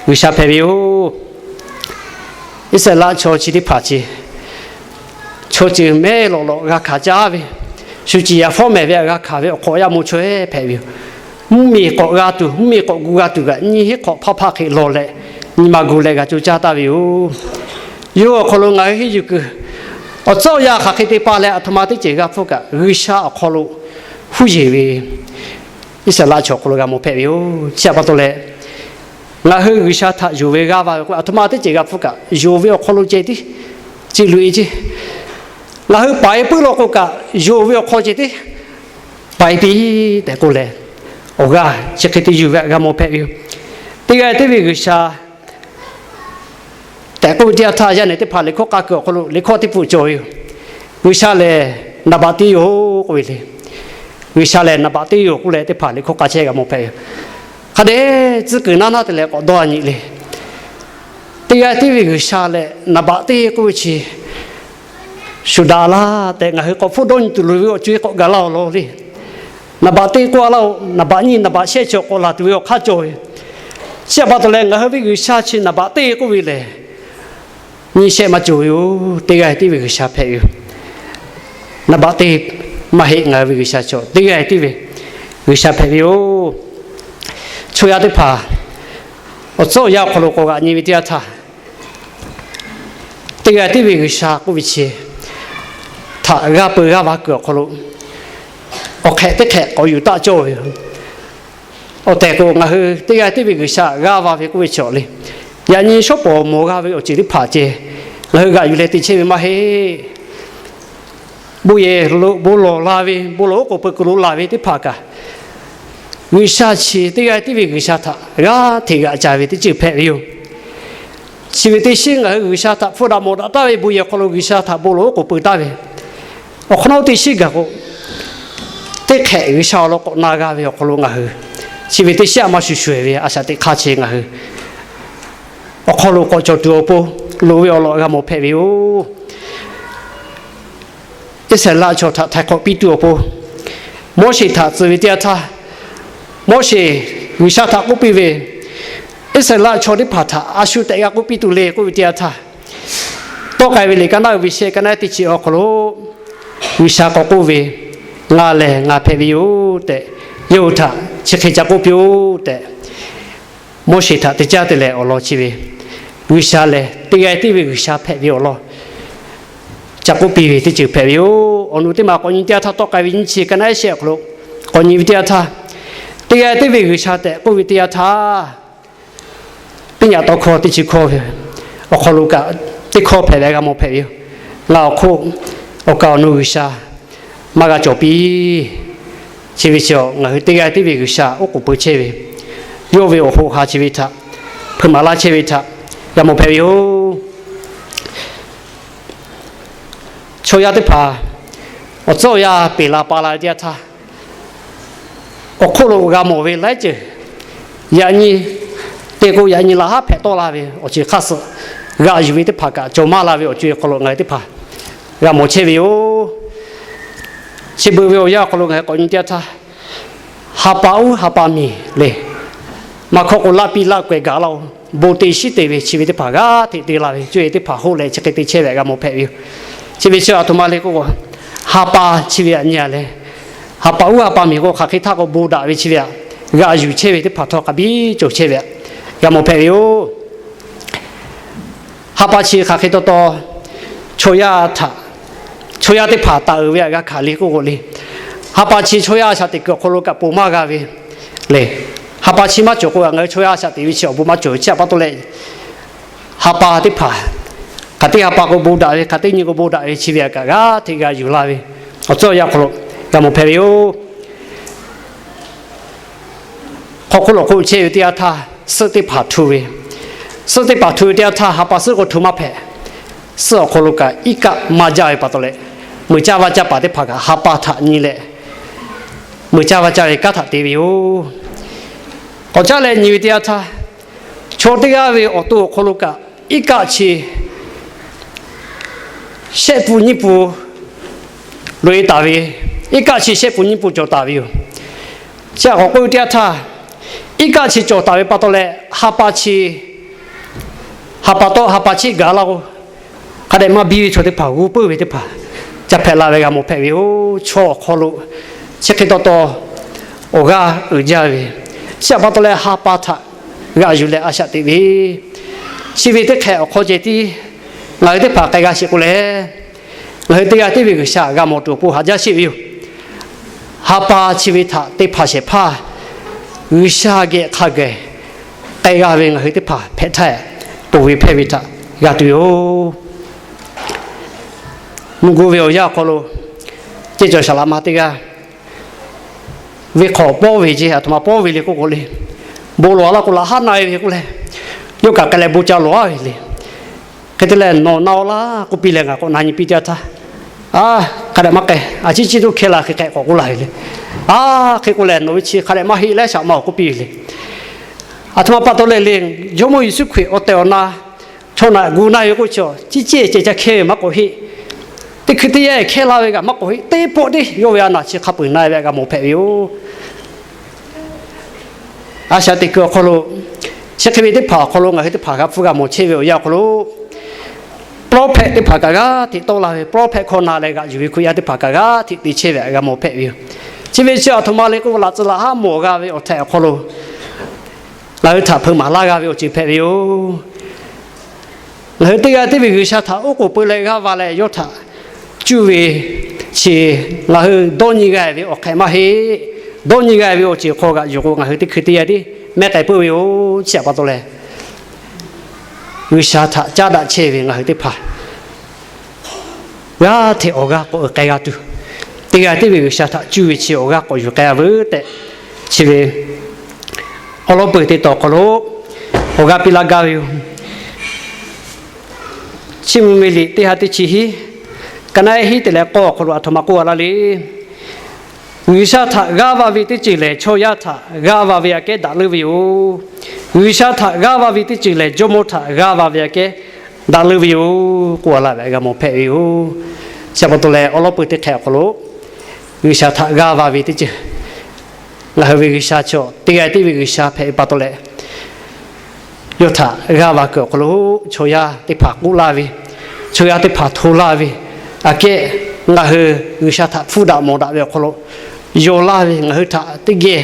G'uiˬsha hpehꞈ ve yoˬ. Iˉsaˍreˍlaˆ chaw chi teˇ hpaˍ chi, chaw ceuˬ mehˉ lawꞈ lawꞈ g'a hkanˍ caˇ ve, shu ciˍ yaˍ fawˉ mehˍ ve g'a hkanˍ ve awˬ hk'awꞈ yaˇ mawˇ chaweh hpehꞈ ve yoˬ. Mvuhˇmiˬ k'awꞈ g'a tuˬ, mvuhˇmiˬ k'awꞈ gu g'a tuˬ kaꞈ nyiˇ hinˉ hk'awꞈ hpaˇ hpaˆ hk'e lawˬ leh, nyi ma gu leh g'a co caˇ taˍ ve yoˬ. Yawˇ awˬ hk'aw lo ngaˬ hui henˇ yuˬ kuiˬ, awˬ tcuhˉ awˬ yanˇ hk'aˬ hk'e te pa leh aˬ htoꞈ ma teˇ ceuˬ g'a hpfuhˇ kaꞈ, G'uiˬsha awˬ hk'aw lo huˉ yeˬ ve, Iˉsaˍreˍlaˆ chaw awˬ hk'aw lo g'a mawˬ hpehꞈ ve yoˬ. Chi pa taw leh, ngaˬ hui G'uiˬsha htaꞈ yonˍ ve g'aˇ va ve k'o, aˬ htoꞈ ma teˇ ceuˬ g'a hpfuhˇ kaꞈ, yonˍ ve awˬ hk'aw lo ceh tiˉ, ceh luꞈ e ce, ngaˬ hui paˍ e puiˉ law k'o kaꞈ, yonˍ ve awˬ hk'aw ceh tiˉ paˍ e piˇ tehꞈ k'oˆ leh, awˬ g'aˇ chi hk'e te yuˬ ve htaꞈ g'a mawˬ hpehꞈ ve yoˬ. Teˇ g'aˇ tiˉ ve G'uiˬsha tehꞈ k'oˆ ve teˇ yanˇ htaˇ, yaˇ nehˬ teˇ hpaˍ liꞈ hkawˇ k'a kuiˬ awˬ hk'aw lo liꞈ hkawˇ teˇ pfuhˍ cawˬ ve yoˬ. G'uiˬsha lehˬ naˍ baꞈ teˇ yoˬ k'oˆ ve le. G'uiˬsha lehˬ naˍ baꞈ teˇ yoˬ k'oˆ leh teˇ hpaˍ liꞈ hkawˇ k'a chehˇ g'a mawˬ hpehꞈ ve yoˬ. Hk'a dehꞈ tcuhˉ kuiˬ naˉ naˉ te leh k'awꞈ dawˇ nyi le. Teˇ g'aˇ tiˉ ve G'uiˬsha lehˬ naˍ baꞈ teˇ k'oˆ ve chi shuˍ daꞈ laˇ tehꞈ ngaˬ hui k'awꞈ hpfuhˇ dawˇ nyi tuˬ loˍ ve awˬ co-e k'awꞈ gaˬ laˇ-oˬ law le. Naˍ baꞈ teˇ k'oˆ laˇ-oˬ, naˍ baꞈ nyiˇ naˍ baꞈ shehˆ chi awˬ k'awꞈ laˬ tuˬ ve awˬ hk'aˇ cawˬ ve. Chi pa taw leh ngaˬ hui ve G'uiˬsha chi naˍ baꞈ teˇ k'oˆ ve lehˬ, nyiˇ shehˆ maˇ cawˬ ve yoˬ. Teˇ g'aˇ tiˉ ve G'uiˬsha hpehꞈ ve yoˬ. Naˍ baꞈ teˇ maˇ heˆ, ngaˬ hui ve G'uiˬsha chaw teˇ g'aˇ tiˉ ve G'uiˬsha hpehꞈ ve yoˬ. Chaw yaˇ teˇ hpaˍ awˬ tcuhˉ awˬ yanˇ awˬ hk'aw lo k'awꞈ g'aꞈ nyi ve teˇ yanˇ htaˇ, teˇ g'aˇ tiˉ ve G'uiˬsha k'oˆ ve chi htaꞈ g'aˇ peu g'aˇ va kuiˬ awˬ hk'aw lo awˬ hk'ehꞈ teˇ hk'ehꞈ k'awꞈ yuˬ taˆ cawˇ ve yoˬ. Awˬ tehˬ k'o, ngaˬ hui teˇ g'aˇ tiˉ ve G'uiˬsha g'aˇ va ve k'oˆ ve chi awˬ le, yaꞈ nyi shawˉ pawˍ mawˬ g'a ve awˬ ceuˬ teˇ hpaˍ ceh ngaˬ hui g'aꞈ yuˬ leh te chehˇ ve maˇ heˆ. Bon yehˬ lo bon lawˬ la ve, bon lawˬ oˉ k'oˍ pui kuiˬ lo laˬ ve teˇ hpaˍ kaꞈ, G'uiˬsha chi teˇ g'aˇ tiˉ ve G'uiˬsha htaꞈ g'aˇ hteꞈ g'aꞈ ca ve teˇ ceuˬ hpehꞈ ve yoˬ. Chi ve teˇ shinˉ ngaˬ hui G'uiˬsha htaꞈ hpfuhˇ daꞈ mawˬ daꞈ taˍ ve bon yehˬ awˬ hk'aw lo G'uiˬsha htaꞈ bon lawˬ oˉ k'oˍ pui taˍ ve, awˬ hk'awꞈ nawˉ teˇ shinˉ gaˬ k'o, teˇ hk'ehꞈ G'uiˬsha awˬ lawn k'awꞈ na g'a ve awˬ hk'aw lo ngaˬ hui chi ve teˇ shinˉ a ma shuˍ shuˍ-eˬ ve a shaꞈ teꞈ hk'aˇ chi ngaˬ hui awˬ hk'aw lo k'awꞈ cawˬ tuˬ awˬ pon loˍ ve awˬ lawn g'a mawˬ hpehꞈ ve yoˬ. Iˉsaˍreˍlaˆ chaw htaꞈ htaiˍ hk'awꞈ piˇ tuˬ awˬ pon, Moˉseˍ htaꞈ tcuh ve teˇ yanˇ htaˇ, Moˉseˍ G'uiˬsha htaꞈ k'oˆ piˇ ve, Iˉsaˍreˍlaˆ chaw teˇ hpaˍ htaꞈ a shu tehꞈ g'a k'oˆ piˇ tuˬ le k'oˆ ve teˇ yanˇ htaˇ, tawˆ k'ai ve liꞈ ka naˆ uiˍ ve shehˆ ka naˆ teˇ chi awˬ hk'aw lo G'uiˬsha k'awꞈ k'oˆ ve, Ngaˬ lehˬ ngaˬ hpehꞈ ve yoˬ tehꞈ, yawˇ hui htaꞈ chi hk'e ca k'oˆ piˇ-oˆ tehꞈ, Moˉseˍ htaꞈ te caˇ te leh awˬ lawn chi ve, G'uiˬsha lehˬ teˇ g'aˇ tiˉ ve G'uiˬsha hpehꞈ ve awˬ lawn ca k'oˆ piˇ ve teˇ ceuˬ hpehꞈ ve yoˬ. Awˬ nu teˇ maˬ k'awꞈ nyi teˇ yanˇ htaˇ, tawˆ k'ai ve nyiˇ chi ka naˆ shehˆ awˬ hk'aw lo k'awꞈ nyi ve teˇ yanˇ htaˇ, teˇ g'aˇ tiˉ ve G'uiˬsha tehꞈ k'oˆ ve teˇ yanˇ htaˇ, teˇ nyaꞈ tawˇ hkawˇ teˇ chi hkawˇ ve awˬ hk'aw lo kaꞈ teˇ hkawˇ hpehꞈ ve g'a mawˬ hpehꞈ ve yoˬ. Ngaˬ awˬ hk'oˆ awˬ kaˍ awˬ nu G'uiˬsha maˇ g'a cawˬ piˇ. Chi ve chi ngaˬ hui teˇ g'aˇ tiˉ ve G'uiˬsha oˉ k'oˍ pui chehˇ ve, yawˇ ve awˬ hoꞈ ha chi ve htaꞈ hpeuꞈ maˍ laˇ chehˇ ve htaꞈ g'a mawˬ hpehꞈ ve yoˬ. chaw yaˇ teˇ hpaˍ awˬ tcuhˉ awˬ yanˇ peˬ la pa la ve teˇ yanˇ htaˇ, awˬ hk'oˆ lo g'a mawˬ ve laiˉ ceuˬ, yaꞈ nyi te k'o yaꞈ nyi laꞈ haˉ hpehꞈ tawˆ la ve awˬ ceuˬ hk'aˇ suh g'aꞈ yuˬ ve teˇ hpaˍ kaꞈ cawˬ maˇ la ve awˬ co-e awˬ hk'aw lo ngaˬ hui teˇ hpaˍ g'a mawˬ chehˇ ve yoˬ. Chi beuꞈ ve awˬ yanˇ awˬ hk'aw lo ngaˬ hui k'awꞈ nyi teˇ yanˇ htaˇ, ha pa uˉ ha pa miˬ le, maˇ hkawˇ k'o laˇ piˇ laˇ k'awehꞈ gaˬ laˇ-oˬ, bon te shiˉ te ve chi ve teˇ hpaˍ g'aˇ hteꞈ te la ve co-e teˇ hpaˍ hoˆ leh chi hk'e te chehˇ ve g'a mawˬ hpehꞈ ve yoˬ. Chi ve chi aˬ htoꞈ ma le k'oˆ k'o, ha pa chi ve aꞈ nyi a leh, ha pa uˉ ha pa miˬ k'o hk'aˬ hk'e htaˇ k'o bon daꞈ ve chi ve aꞈ g'aꞈ yuˬ chehˇ ve teˇ hpaˍ htawˇ hk'a biˇ cawˬ chehˇ ve aꞈ g'a mawˬ hpehꞈ ve yoˬ. Ha pa chi hk'aˬ hk'e taw taw chaw yaˇ htaꞈ, chaw yaˇ teˇ hpaˍ taˍ uiˍ ve aꞈ g'a hkanˍ le k'oˆ k'o le, ha pa chi chaw yaˇ a shaꞈ teꞈ kuiˬ awˬ hk'aw lo kaꞈ ponˬ maˇ g'a ve le. Ha pa chi maˇ cawˬ k'o ngaˬ hui chaw yaˇ a shaꞈ teꞈ ve chi awˬ bon maˇ cawˬ ve chi aꞈ pa taw leh, ha pa teˇ hpaˍ hk'aˬ teˇ ha pa k'o bon daꞈ ve, hk'aˬ teˇ nyi k'o bon daꞈ ve chi ve aꞈ kaꞈ g'aˇ hteꞈ g'a yuˬ la ve awˬ tcuhˉ awˬ yanˇ awˬ hk'aw lo g'a mawˬ hpehꞈ ve yoˬ. Hk'aw hk'oˆ lawˬ hk'oˆ chehˇ ve teˇ yanˇ htaˇ, suhˆ teˇ hpaˍ htu ve, suhˆ teˇ hpaˍ htu ve teˇ yanˇ htaˇ ha pa suhˆ k'o htu maˇ hpehꞈ. Suhˆ awˬ hk'aw lo kaꞈ iˉ kaˆ maˇ jaˇ ve pa taw leh, meuꞈ caˇ vaˇ caˇ paˍ teˇ hpaˍ kaꞈ ha pa htaꞈ nyi leh, meuꞈ caˇ vaˇ caˇ ve kanˉ htaꞈ te ve yoˬ. K'awꞈ caˉ leh nyi ve teˇ yanˇ htaˇ, chaw teˇ g'aˇ ve awˬ to awˬ hk'aw lo kaꞈ iˉ kaˆ chi shehˆ pun nyiˇ pun loꞈ-e taˍ ve, iˉ kaˆ chi shehˆ pun nyiˇ pun cawˬ taˍ ve yoˬ. Chi aꞈ k'awꞈ k'oˆ ve teˇ yanˇ htaˇ, iˉ kaˆ chi cawˬ taˍ ve pa taw leh ha pa chi, ha pa tawˆ ha pa chiˆ gaˬ laˇ k'o, hk'a dehꞈ maˇ biˇ ve chaw teˇ hpaˍ g'uˇ puiˉ ve teˇ hpaˍ ca hpehꞈ la ve g'a mawˬ hpehꞈ ve yoˬ. Chaw awˬ hk'aw lo chi hk'e taw taw awˬ g'aˇ uiˍ jaˇ ve, chi aꞈ pa taw leh ha pa htaꞈ g'aꞈ yuˬ leh a shaꞈ teꞈ ve, chi ve teˇ hk'ehꞈ awˬ hk'aw ceh tiˉ ngaˬ hui teˇ hpaˍ k'ai g'a sheˍ k'o leh, ngaˬ hui teˇ g'aˇ tiˉ ve G'uiˬsha g'a mawˬ tuˬ awˬ pon haꞈ jaˇ sheˍ ve yoˬ. Ha pa chi ve htaꞈ te hpanˍ shehˍ hpaˇ G'uiˬsha geh hk'a gaˬ k'ai g'a ve ngaˬ hui teˇ hpaˍ hpehꞈ htaˇ, ponˬ ve hpehˇ ve htaꞈ g'a tuˬ yoˬ. Mvuhˇ guˇ ve awˬ yanˇ awˬ hk'aw lo ceˇ cawˬ saˍ laꞈ ma teˇ g'aˇ venˇ hk'awꞈ pawˇ ve ceˇ, aˬ htoꞈ ma pawˇ ve le k'oˆ k'o le, bon lawˬ a laˇ k'o laꞈ haˉ na e ve k'oˆ leh, yawˇ kaꞈ k'ai leh bon ca lawˬ a ve le. Hk'e te leh nawˬ na-o laˇ k'oˆ piˇ leh ngaˬ k'awꞈ na nyi piˇ teˇ yanˇ htaˇ, a, hk'a dehꞈ maˇ k'ai, a ciˉ ciˉ toˇ hkehˇ la hk'e hk'ehꞈ k'awꞈ k'oˆ la ve le. A, hk'e k'oˆ leh nawˬ ve chi hk'a dehꞈ maˇ heˆ leh shaꞈ ma awˬ k'oˆ piˇ ve le. Aˬ htoꞈ ma pa taw leh le, Jawˇmawˇ Yeˍsuˆ Hkriꞈ awˬ tehˬ awˬ na chaw naꞈ gu na ve k'oˆ chi, ciˉ ciˉ ceh ca hkehˇ ve maˇ k'awꞈ heˆ. Teˇ hkui teˇ yanˇ hkehˇ la ve kaꞈ maˇ k'awꞈ heˆ. Teˇ pawˆ teˇ yawˇ ve a naˬ chi hk'a peu-eˬ na ve g'a mawˬ hpehꞈ ve yoˬ. A shaꞈ teꞈ kuiˬ awˬ hk'aw lo, chi hk'e ve teˇ hpaˍ awˬ hk'aw lo ngaˬ hui teˇ hpaˍ g'a hpfuhˇ g'a mawˬ chehˇ ve awˬ yanˇ awˬ hk'aw lo, prophet teˇ hpaˍ kaꞈ g'aˇ hteꞈ tawˆ la ve, prophet hkawˇ na leh g'aꞈ yuˬ ve Hkriꞈ yaˇ teˇ hpaˍ kaꞈ g'aˇ hteꞈ te chehˇ ve g'a mawˬ hpehꞈ ve yoˬ. Chi ve chi aˬ htoꞈ ma le k'oˆ k'o, laꞈ tcuh laꞈ haˉ mawˬ g'a ve awˬ htaiꞈ awˬ hk'aw lo ngaˬ hui htaꞈ hpeuꞈ maˍ laˇ g'a ve awˬ ceuˬ hpehꞈ ve yoˬ. Ngaˬ hui teˇ g'aˇ tiˉ ve G'uiˬsha htaꞈ oˉ k'oˍ peu leh g'aˇ va leh yawˇ htaꞈ cuˇ ve chi, ngaˬ hui dawˇ nyi g'a ve awˬ hk'ehꞈ maˇ heˆ. Dawˇ nyi g'a ve awˬ ceuˬ hk'aw g'aꞈ yuˬ k'o ngaˬ hui teˇ hkui teˇ yanˇ tiˉ mehˉ k'ai puiˉ ve yoˬ. Chi aꞈ pa taw leh, G'uiˬsha htaꞈ caˉ daꞈ chehˇ ve ngaˬ hui teˇ hpaˍ g'aˇ hteꞈ awˬ g'aˇ k'awꞈ uiˍ k'ai g'a tuˬ, teˇ g'aˇ tiˉ ve G'uiˬsha htaꞈ cuˇ ve chi awˬ g'aˇ k'awꞈ yuˬ k'ai a veuˬ tehꞈ, chi ve awˬ lawn peuˬ teˇ taw awˬ hk'aw lo awˬ g'aˇ piˇ laˇ gaˇ ve yoˬ. Chiˇ mvuh ve liꞈ teˇ ha teˇ chi hiˉ, ka naˆ hiˉ te leh k'awˇ awˬ hk'aw lo aˬ htoꞈ ma k'oˆ a laˇ le. G'uiˬsha htaꞈ g'aˇ va ve teˇ ceuˬ lehˬ, chaw yaˇ htaꞈ g'aˇ va ve aꞈ kehˉ daꞈ leuˉ ve yoˬ. G'uiˬsha htaꞈ g'aˇ va ve teˇ ceuˬ lehˬ, jawˇmawˇ htaꞈ g'aˇ va ve aꞈ kehˉ daꞈ leuˉ ve yoˬ k'oˆ a laˇ ve g'a mawˬ hpehꞈ ve yoˬ. Chi pa taw leh awˬ lawn peuˬ teˇ hk'ehꞈ awˬ hk'aw lo G'uiˬsha htaꞈ g'aˇ va ve teˇ ceuˬ, ngaˬ hui ve G'uiˬsha chaw teˇ g'aˇ tiˉ ve G'uiˬsha hpehꞈ ve pa taw leh, yawˇ htaꞈ g'aˇ va kuiˬ awˬ hk'aw lo chaw yaˇ teˇ hpaˍ k'oˆ laˇ ve, chaw yaˇ teˇ hpaˍ hto laˇ ve aꞈ kehˉ, ngaˬ hui G'uiˬsha htaꞈ hpfuhˇ daꞈ mawˬ daꞈ ve awˬ hk'aw lo yaw laˇ ve, ngaˬ hui htaꞈ teˇ geh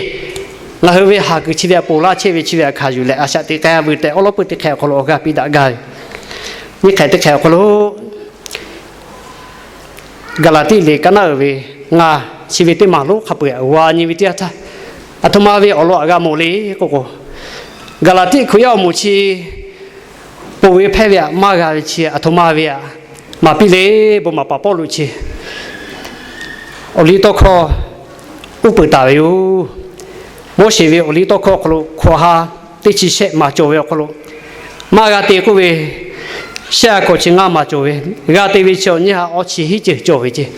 ngaˬ hui ve haˍ kuiˬ chi ve aꞈ ponˬ laˇ chehˇ ve chi ve aꞈ hkanˍ yuˬ leh a shaꞈ teꞈ k'ai a veuˬ tehꞈ awˬ lawn peuˬ teˇ hk'ehꞈ awˬ hk'aw lo awˬ g'aˇ piˇ daꞈ gaˇ ve, nyiˇ hk'ehꞈ teˇ hk'ehꞈ awˬ hk'aw lo Gaˍlaˍtiˆ liꞈ ka naˆ uiˍ ve ngaˬ chi ve teˇ maˬ lonˉ hk'a peu-eˬ g'a nyi ve teˇ yanˇ htaˇ, aˬ htoꞈ ma ve awˬ lawn aꞈ g'a mawˬ le k'oˆ k'o, Gaˍlaˍtiˆ Hkriꞈ yaˇ awˬ moˍ chi ponˬ ve hpehˇ ve aꞈ maˇ g'a ve chi aˬ htoꞈ ma ve aꞈ maˍ piˇ le. Bon maˍ paˍ Pawˇluꞈ chi awˬ liˇ tawˇ hkawˇ uˉ peunˍ taˍ ve yoˬ. Moˉseˍ ve awˬ liˇ tawˇ hkawˇ awˬ hk'aw lo hkawꞈ ha teˇ chi shehˆ maˍ cawˬ ve awˬ hk'aw lo, maˇ g'a te k'oˆ ve, Shehˆ a kawꞈ chi ngaˇ maˬ cawˬ ve, g'a te ve chi awˬ nyiˇ ha awˇ chi hiˉ ceuˬ cawˬ ve ceˇ.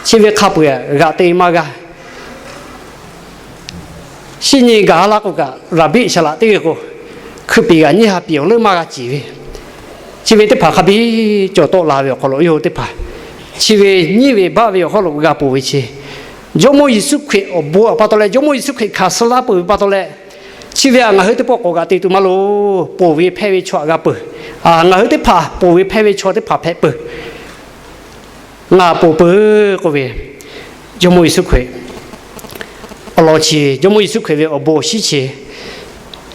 Chi ve hk'a peu-eˬ g'aꞈ te maˇ g'a. Shinˉ nyi gaˬ ha laˇ k'o kaꞈ, raˍbiˆ shaˍ laꞈ teˇ g'aˇ k'o, hkui piˍ g'aꞈ nyiˇ ha piˍ awˬ leuˉ maˇ g'a ciˍ ve, chi ve teˇ hpaˍ hk'a biˇ cawˬ tawˆ la ve awˬ hk'aw lo, yawˇ hui teˇ hpaˍ chi ve nyiˇ ve baˆ ve awˬ hk'aw lo g'a ponˬ ve chi, Jawˇmawˇ Yeˍsuˆ Hkriꞈ awˬ bon awˬ pa taw leh, Jawˇmawˇ Yeˍsuˆ Hkriꞈ hkanˍ suh laˇ peuˬ ve pa taw leh, chi ve htaꞈ ngaˬ hui teˇ pawˆ k'awꞈ g'aꞈ te tuˬ maˇ loˍ. Ponˬ ve hpehˇ ve chaw htaꞈ g'a peuˬ. Ngaˬ hui teˇ hpaˍ ponˬ ve hpehˇ ve chaw teˇ hpaˍ hpehꞈ peuˬ. Ngaˬ ponˬ peuˬ k'oˆ ve, Jawˇmawˇ Yeˍsuˆ Hkriꞈ awˬ lawn chi, Jawˇmawˇ Yeˍsuˆ Hkriꞈ ve awˬ bon awˬ shinˉ chi,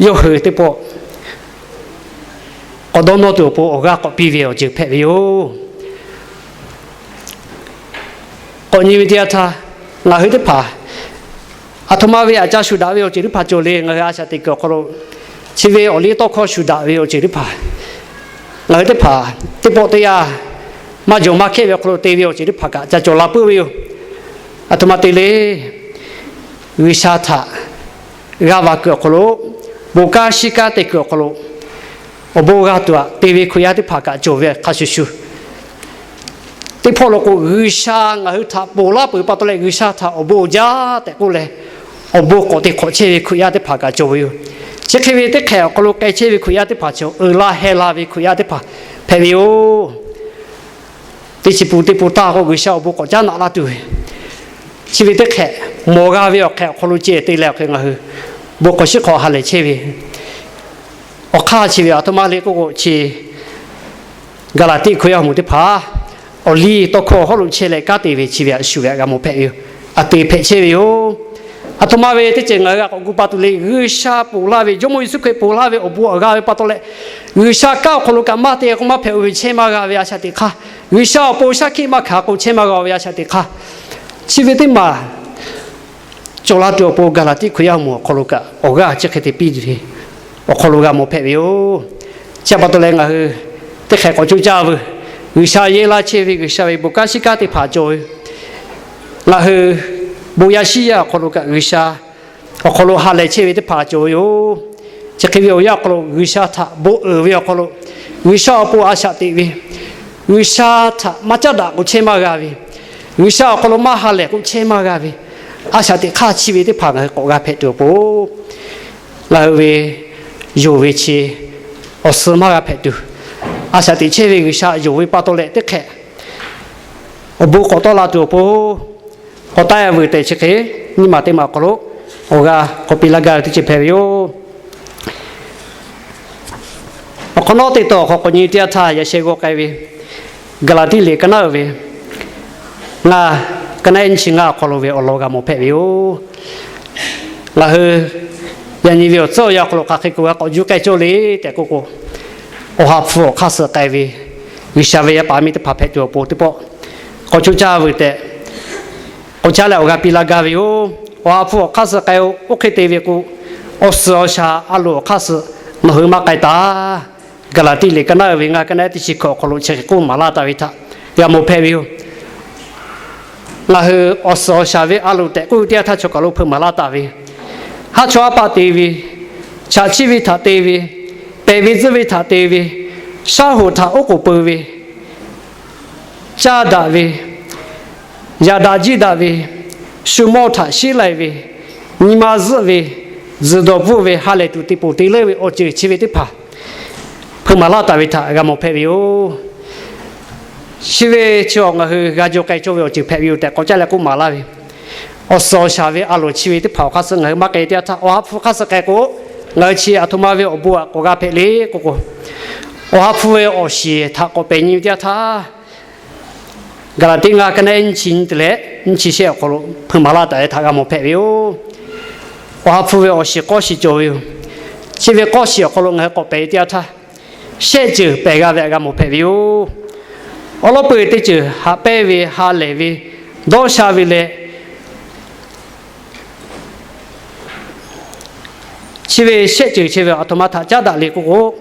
yawˇ hui teˇ pawˆ k'awꞈ dawˇ nawˇ tuˬ awˬ pon awˬ g'aˇ k'awꞈ piˇ ve awˬ ceuˬ hpehꞈ ve yoˬ. K'awꞈ nyi ve teˇ yanˇ htaˇ, ngaˬ hui teˇ hpaˍ aˬ htoꞈ ma ve aꞈ ca shuˍ daꞈ ve awˬ ceuˬ teˇ hpaˍ cawˬ le. Ngaˬ hui a shaꞈ teꞈ kuiˬ awˬ hk'aw lo, chi ve awˬ liˇ tawˇ hkawˇ shuˍ daꞈ ve awˬ ceuˬ teˇ hpaˍ, ngaˬ hui teˇ hpaˍ teˇ pawˆ teˇ yanˇ maˇ jawˬ maˇ hkehˇ ve awˬ hk'aw lo te ve awˬ ceuˬ teˇ hpaˍ kaꞈ ca cawˬ la puiˉ ve yoˬ. Aˬ htoꞈ ma te le, G'uiˬsha htaꞈ g'aˇ va kuiˬ awˬ hk'aw lo, bon kanˉ shiˉ kanˉ te kuiˬ awˬ hk'aw lo, awˬ bon g'a tuˬ aꞈ te ve Hkriꞈ yaˇ teˇ hpaˍ kaꞈ cawˬ ve hk'a shuˍ shuˍ, teˇ hpawˇ lo k'o, G'uiˬsha ngaˬ hui htaꞈ ponˬ laˇ peuˬ pa taw leh, G'uiˬsha htaꞈ awˬ bon uiˍ jaˇ tehꞈ k'oˆ leh, awˬ bon k'awꞈ te hk'awꞈ chehˇ ve Hkriꞈ yaˇ teˇ hpaˍ kaꞈ cawˬ ve yoˬ. Chi hk'e ve teˇ hk'ehꞈ awˬ hk'aw lo k'ai chehˇ ve Hkriꞈ yaˇ teˇ hpaˍ chi uiˍ la heh la ve Hkriꞈ yaˇ teˇ hpaˍ hpehꞈ ve yoˬ. Teˇ chi pun teˇ pun taˇ k'o, G'uiˬsha awˬ bon k'awꞈ caˉ naꞈ laˇ tuˬ ve, chi ve teˇ hk'ehꞈ mawˬ g'a ve awˬ hk'ehꞈ awˬ hk'aw lo ceh te leh awˬ hk'e ngaˬ hui bon hk'awꞈ shiˉ hk'awꞈ ha lehˬ chehˇ ve awˬ hk'aˇ chi ve aˬ htoꞈ ma le k'oˆ k'o, chi Gaˍlaˍtiˆ Hkriꞈ yaˇ awˬ moˍ teˇ hpaˍ awˬ liˇ tawˇ hkawˇ awˬ hawˉ lo chehˇ leh kanˉ te ve chi ve aꞈ shuˍ ve aꞈ g'a mawˬ hpehꞈ ve yoˬ. Aˬ te hpehꞈ chehˇ ve yoˬ. Aˬ htoꞈ ma ve teˇ ceuˬ ngaˬ hui g'a k'awꞈ gu pa tuˬ le. G'uiˬsha ponˬ laˇ ve, Jawˇmawˇ Yeˍsuˆ Hkriꞈ ponˬ laˇ ve awˬ bon aꞈ g'a ve pa taw leh, G'uiˬsha kanˉ awˬ hk'aw lo kaꞈ maˇ te k'o maˇ hpehꞈ-o ve chehˇ maˇ g'a ve a shaꞈ teꞈ hk'aˇ, G'uiˬsha awˬ pon shaˉ hkiˆ maˇ hkanˍ k'o chehˇ maˇ g'a ve a shaꞈ teꞈ hk'aˇ, chi ve teˇ maˬ cawˬ la tuˬ awˬ pon Gaˍlaˍtiˆ Hkriꞈ yaˇ awˬ moˍ awˬ hk'aw lo kaꞈ awˬ g'aˇ chi hk'e te piˇ tuˬ ve awˬ hk'aw lo g'a mawˬ hpehꞈ ve yoˬ. Chi pa taw leh ngaˬ hui teˇ hk'ehꞈ k'awꞈ coˇ caˇ veuˬ. G'uiˬsha yehˇ laˇ chehˇ ve G'uiˬsha ve bon kanˉ shiˉ kanˉ teˇ hpaˍ cawˬ ve, ngaˬ hui bon yaˇ shiˉ yaˇ awˬ hk'aw lo kaꞈ G'uiˬsha awˬ hk'aw lo ha lehˬ chehˇ ve teˇ hpaˍ cawˬ ve yoˬ. Chi hk'e ve awˬ yanˇ awˬ hk'aw lo G'uiˬsha htaꞈ bon uiˍ ve awˬ hk'aw lo, G'uiˬsha awˬ pon a shaꞈ teꞈ ve, G'uiˬsha htaꞈ maˇ caˉ daꞈ k'o chehˇ maˇ g'a ve, G'uiˬsha awˬ hk'aw lo maˇ ha lehˬ k'o chehˇ maˇ g'a ve, a shaꞈ teꞈ hk'aˇ chi ve teˇ hpaˍ ngaˬ hui k'awꞈ g'a hpehꞈ tuˬ awˬ pon, ngaˬ hui ve yonˍ ve chi awˬ suh maˇ g'a hpehꞈ tuˬ, a shaꞈ teꞈ chehˇ ve G'uiˬsha yonˍ ve pa taw leh teˇ hk'ehꞈ awˬ bon k'awꞈ tawˆ la tuˬ awˬ pon, k'awꞈ taˆ-a veuˬ tehꞈ chi hk'e, nyiˇ maˬ teˇ maˬ awˬ hk'aw lo awˬ g'aˇ k'awꞈ piˇ laˇ gaˇ ve teˇ ceuˬ hpehꞈ ve yoˬ. Awˬ hk'awꞈ nawˉ teˇ tawˬ awˬ hk'aw k'awꞈ nyi teˇ yanˇ htaˇ, yaꞈ sheh g'aw k'ai ve Gaˍlaˍtiˆ liꞈ ka naˉ uiˍ ve ngaˇ, ka naˉ ehˉ nyiˇ chi ngaˇ awˬ hk'aw lo ve awˬ lawn g'a mawˬ hpehꞈ ve yoˬ. Ngaˬ hui yaꞈ nyi ve awˬ tcuhˉ awˬ yanˇ awˬ hk'aw lo hk'aˬ hk'e k'oˆ g'a k'awꞈ juˇ k'ai cawˇ le tehꞈ k'oˆ k'o, Awˬ ha hpu awˬ hk'aˇ suh k'ai ve G'uiˬsha ve yaˇ paˍ miˇ teˇ hpaˍ hpehꞈ tuˬ awˬ pon teˇ pawˆ k'awꞈ coˇ caˇ veuˬ tehꞈ, k'awꞈ caˇ leh awˬ g'aˇ piˇ laˇ gaˇ ve yoˬ. Awˬ ha hpu awˬ hk'aˇ suh k'ai-o. Oˇ hk'e te ve k'o, awˬ suhˍ awˬ shaˍ a loˍ awˬ hk'aˇ suh nawˬ hui maˇ k'ai taˍ. Gaˍlaˍtiˆ liꞈ ka naˉ uiˍ ve ngaˇ, ka naˉ ehˉ teˇ chi hkawꞈ awˬ hk'aw lo chi hk'e k'oˆ maˍ laˇ taˍ ve htaꞈ g'a mawˬ hpehꞈ ve yoˬ. Ngaˬ hui awˬ suhˍ awˬ shaˍ ve a loˍ tehꞈ k'oˆ ve teˇ yanˇ htaˇ, chaw kaˬ lo hpeuꞈ maˍ laˇ taˍ ve, haˉ chawˇ haˉ paˆ te ve, chaꞈ chiˆ ve htaꞈ te ve, pehˬ ve tzuhˇ ve htaꞈ te ve, shaˉ hoꞈ htaꞈ oˉ k'oˍ peu ve, caˇ daꞈ ve, yaꞈ daꞈ jiˇ daꞈ ve, shu mawˇ htaꞈ shiˉ lai ve, nyi ma zuhˆ ve, zuhˬ dawˬ bvuhˆ ve, ha lehˬ tuˬ te ponˬ te leuˉ ve awˬ ceuˬ chi ve teˇ hpaˍ hpeuꞈ maˍ laˇ taˍ ve htaꞈ g'a mawˬ hpehꞈ ve yoˬ. Chi ve chi awˬ ngaˬ hui g'a jaw k'ai cawˇ ve awˬ ceuˬ hpehꞈ ve yoˬ tehꞈ k'awꞈ caˇ leh k'oˆ maˍ laˇ ve, awˬ suhˍ awˬ shaˍ ve a loˍ chi ve teˇ hpaˍ awˬ hk'aˇ suh ngaˬ hui maˇ k'ai teˇ yanˇ htaˇ, Awˬ ha hpu hk'aˇ suh k'ai k'o, ngaˬ hui chi aˬ htoꞈ ma ve awˬ bon aꞈ k'awꞈ g'a hpehꞈ le k'oˆ k'o, Awˬ ha hpu ve awˬ shiˍ htaꞈ k'awꞈ pehˬ nyi ve teˇ yanˇ htaˇ, Gaˍlaˍtiˆ ngaˇ, ka naˉ ehˉ nyiˇ chi nyi te leh nyiˇ chi shehˆ awˬ hk'aw lo hpeuꞈ maˍ laˇ taˍ ve htaꞈ g'a mawˬ hpehꞈ ve yoˬ. Awˬ ha hpu ve awˬ shiˍ k'awˇ shiˍ cawˬ ve yoˬ. Chi ve k'awˇ shiˍ awˬ hk'aw lo ngaˬ hui k'awꞈ pehˬ ve teˇ yanˇ htaˇ, shehˆ ceuˬ pehˬ g'a ve htaꞈ g'a mawˬ hpehꞈ ve yoˬ. Awˬ lawn peuˬ teˇ ceuˬ haꞈ pehnˇ ve, ha lehˬ ve, dawˇ sha ve leh, chi ve shehˆ ceuˬ chi ve aˬ htoꞈ ma htaꞈ caˉ daꞈ le k'oˆ k'o,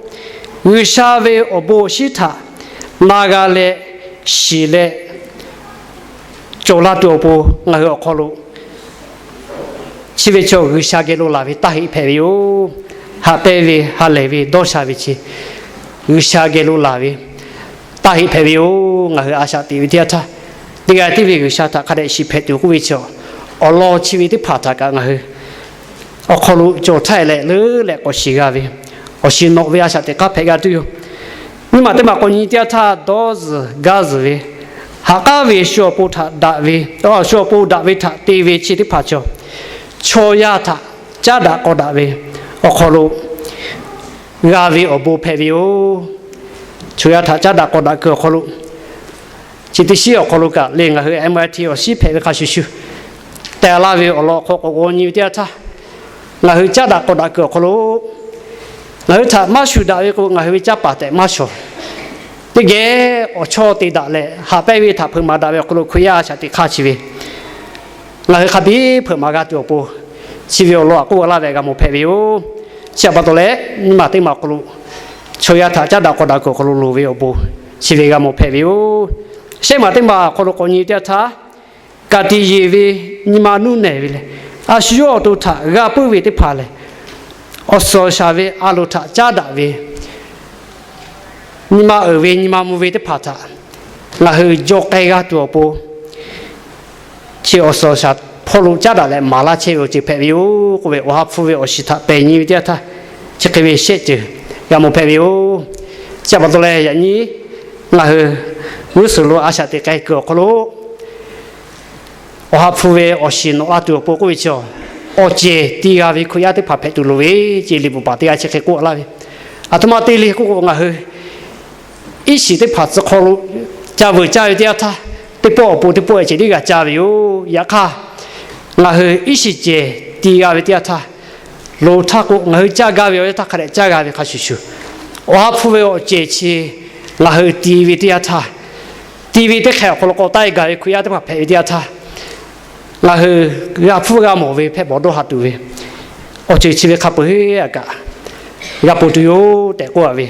G'uiˬsha ve awˬ bon awˬ shinˉ htaꞈ na g'a leh shiˍ leh cawˬ la tuˬ awˬ pon ngaˬ hui awˬ hk'aw lo chi ve chaw G'uiˬsha geh lo laˬ ve taˇ heˆ hpehꞈ ve yoˬ. Haꞈ pehnˇ ve, ha lehˬ ve, dawˇ sha ve chi G'uiˬsha geh lo laˬ ve, taˇ heˆ hpehꞈ ve yoˬ. Ngaˬ hui a shaꞈ teꞈ ve teˇ yanˇ htaˇ, teˇ g'aˇ tiˉ ve G'uiˬsha htaꞈ hk'a dehꞈ shiˍ hpehꞈ tuˬ k'oˆ ve chi, awˬ lawn chi ve teˇ hpaˍ htaꞈ kaꞈ ngaˬ hui awˬ hk'aw lo cawˬ htaˇ e leh leuˉ leh k'awꞈ shiˍ g'a ve, awˬ shiˍ nawꞈ ve a shaꞈ teꞈ hk'aˇ hpehꞈ g'a tuˬ yoˬ. Nyiˇ maˬ teˇ maˬ k'awꞈ nyi teˇ yanˇ htaˇ, dawˇ zuhˬ gaˇ zuhˬ ve, haꞈ k'aˉ ve shu awˬ pon htaꞈ daꞈ ve, shu awˬ pon daꞈ ve htaꞈ te ve chi teˇ hpaˍ cawˬ, chaw yaˇ htaꞈ caˉ daꞈ k'aw daꞈ ve awˬ hk'aw lo g'a ve awˬ bon hpehꞈ ve yoˬ. Chaw yaˇ htaꞈ caˉ daꞈ k'aw daꞈ kuiˬ awˬ hk'aw lo, chi teˇ shiˉ awˬ hk'aw lo kaꞈ le, ngaˬ hui M I T awˬ shiˉ hpehꞈ ve hk'a shuˍ shuˍ, teh laˇ ve awˬ lawn hk'aw k'awꞈ g'aw nyi ve teˇ yanˇ htaˇ, ngaˬ hui caˉ daꞈ k'aw daꞈ kuiˬ awˬ hk'aw lo ngaˬ hui htaꞈ maˇ shuˍ daꞈ ve k'o, ngaˬ hui ve canˇ paˍ tehꞈ maˇ shawˍ. Teˇ geh awˬ chawˇ te daꞈ leh, haꞈ pehnˇ ve htaꞈ hpeuꞈ maˍ daꞈ ve awˬ hk'aw lo Hkriꞈ yaˇ a shaꞈ teꞈ hk'aˇ chi ve ngaˬ hui hk'a biˇ hpeuꞈ maˍ g'a tuˬ awˬ pon, chi ve awˬ lawn aꞈ k'oˆ laˇ ve g'a mawˬ hpehꞈ ve yoˬ. Chi htaꞈ pa taw leh, nyiˇ maˬ teˇ maˬ awˬ hk'aw lo chaw yaˇ htaꞈ caˉ daꞈ k'aw daꞈ kuiˬ awˬ hk'aw lo loˍ ve awˬ bon, chi ve g'a mawˬ hpehꞈ ve yoˬ. Shehˆ maˬ teˇ maˬ awˬ hk'aw lo k'awꞈ nyi teˇ yanˇ htaˇ, ka tiꞈ yeˬ ve nyi ma nuˇ nehˬ ve lehˬ, a shu yawˇ awˬ to htaꞈ g'a puiˉ ve teˇ hpaˍ lehˬ, awˬ suhˍ awˬ shaˍ ve a loˍ htaꞈ caˉ daꞈ ve, nyi ma uiˍ ve nyi ma mvuh ve teˇ hpaˍ htaꞈ ngaˬ hui jaw k'ai g'a tuˬ awˬ pon, chi awˬ suhˍ awˬ shaˍ hpawˇ lo caˉ daꞈ leh maˍ laˇ chehˇ ve awˬ ceuˬ hpehꞈ ve yoˬ k'oˆ ve, Awˬ ha hpu ve awˬ shiˍ htaꞈ pehˬ nyi ve teˇ yanˇ htaˇ, chi hk'e ve shehˆ ceuˬ g'a mawˬ hpehꞈ ve yoˬ. Chi htaꞈ pa taw leh, yaꞈ nyi ngaˬ hui g'uˇ suhˍ lo a shaꞈ teꞈ k'ai kuiˬ awˬ hk'aw lo Awˬ ha hpu ve awˬ shiˍ nawꞈ la tuˬ awˬ pon k'oˆ ve chi, awˬ ceˬ ti g'a ve Hkriꞈ yaˇ teˇ hpaˍ hpehꞈ tuˬ loˍ ve, ce liꞈ bvuhꞈ paˍ teˇ g'aˇ chi hk'e k'oˆ laˇ ve, aˬ htoꞈ ma te le k'oˆ k'o, ngaˬ hui iˉ shiˍ teˇ hpaˍ tcuh hk'aw lo ca veuˬ caˇ ve teˇ yanˇ htaˇ, teˇ pawˆ awˬ pon teˇ pawˆ e ce tiˉ g'a caˇ ve yoˬ. Yaꞈ hk'aˇ, ngaˬ hui iˉ shiˍ ceˬ ti g'a ve teˇ yanˇ htaˇ, loˍ htaˇ k'o, ngaˬ hui caˇ gaˇ ve awˬ yanˇ htaˇ hk'a dehꞈ caˇ g'a ve hk'a shuˍ shuˍ, Awˬ ha hpu ve awˬ ceˬ chi ngaˬ hui ti ve teˇ yanˇ htaˇ, ti ve teˇ hk'ehꞈ awˬ hk'aw lo k'awꞈ taˆ e gaˬ ve Hkriꞈ yaˇ teˇ hpaˍ hpehꞈ ve teˇ yanˇ htaˇ, ngaˬ hui g'a hpfuhˇ g'a mawˬ ve hpehꞈ bawˬ dawˇ haꞈ tuˬ ve awˬ ceuˬ chi ve hk'a peu-eˬ kaꞈ g'a ponˬ tuˬ yoˬ tehꞈ k'oˆ a ve,